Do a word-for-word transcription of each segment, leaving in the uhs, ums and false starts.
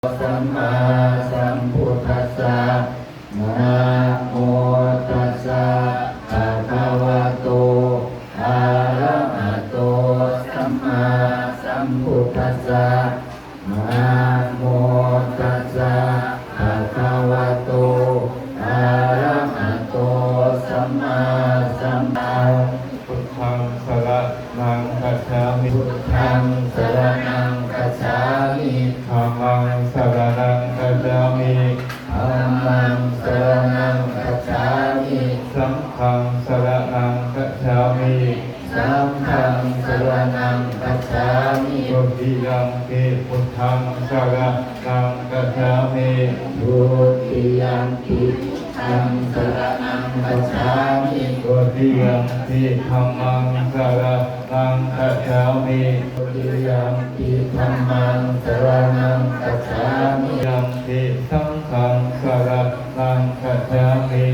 sammāsambuddhassa. Namo tassa bhagavato arahato sammāsambuddhassa. Namo tassa bhagavato arahato sammāsambuddhassa. Buddhaṃ saraṇaṃ gacchāmi. Buddhaṃ saraṇaṃ gacchāmi. Dhammaṃ saraṇaṃ gacchāmi. Dhammaṃ saraṇaṃ gacchāmi. Saṅghaṃ saraṇaṃ gacchāmi. Saṅghaṃ saraṇaṃ gacchāmi. Dutiyampi buddhaṃ saraṇaṃ gacchāmi. Dutiyampi buddhaṃ saraṇaṃ gacchāmi. Dutiyampi dhammaṃ saraṇaṃ gacchāmi. Dutiyampi dhammaṃ saraṇaṃ gacchāmi. Dutiyampi saṅghaṃ saraṇaṃ gacchāmi.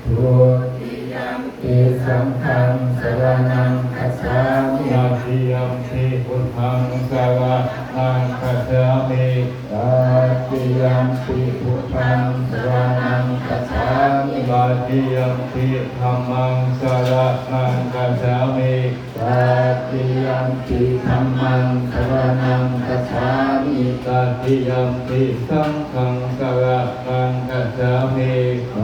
Dutiyampi saṅghaṃ saraṇaṃ gacchāmi. Tatiyampi buddhaṃ saraṇaṃ gacchāmi. Tatiyampi buddhaṃ saraṇaṃ gacchāmi. Tatiyampi dhammaṃ saraṇaṃ gacchāmi. Tatiyampi dhammaṃ saraṇaṃ gacchāmi. Tatiyampi saṅghaṃ saraṇaṃ gacchāmi.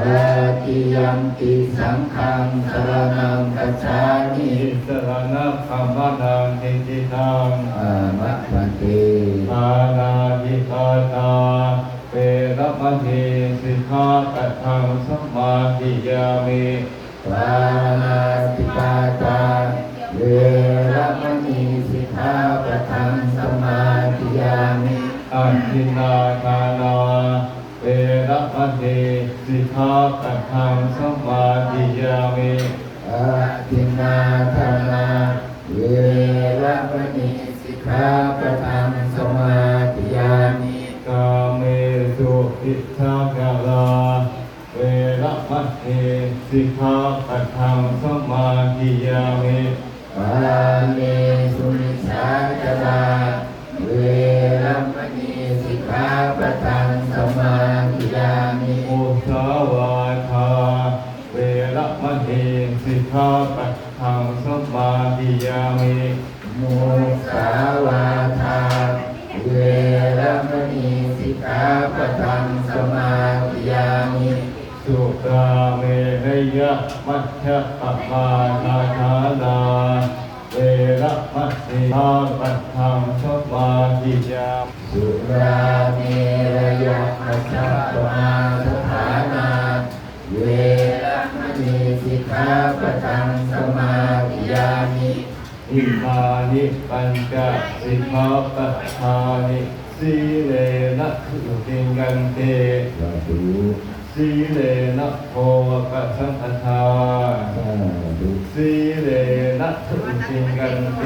Tatiyampi saṅghaṃ saraṇaṃ gacchāmi. Tisaraṇagamanaṃ niṭṭhitaṃ. Āma bhante. Pāṇātipātā veramaṇī sikkhāpadaṃ samādiyāmi. Pāṇātipātā veramaṇī sikkhāpadaṃ samādiyāmi. Adinnādānā veramaṇī sikkhāpadaṃ samādiyāmi. Adinnādānā veramaṇī sikkhāpadaṃ samādiyāmi. Kāmesu micchācārā veramaṇī sikkhāpadaṃ samādiyāmi. Kāmesu micchācārā veramaṇī sikkhāpadaṃ samādiyāmi. Musāvādā veramaṇī sikkhāpadaṃ samādiyāmi. Musāvādā veramaṇī sikkhāpadaṃ samādiyāmi. Surāmerayamajjapamādaṭṭhānā veramaṇī sikkhāpadaṃ samādiyāmi. Surāmerayamajjapamādaṭṭhānā veramaṇī sikkhāpadaṃ samādiyāmi. Imāni pañca sikkhāpadāni. Sīlena sugatiṃ yanti. Sādhu. Sīlena bhogasampadā. Sādhu. Sīlena sugatiṃ yanti.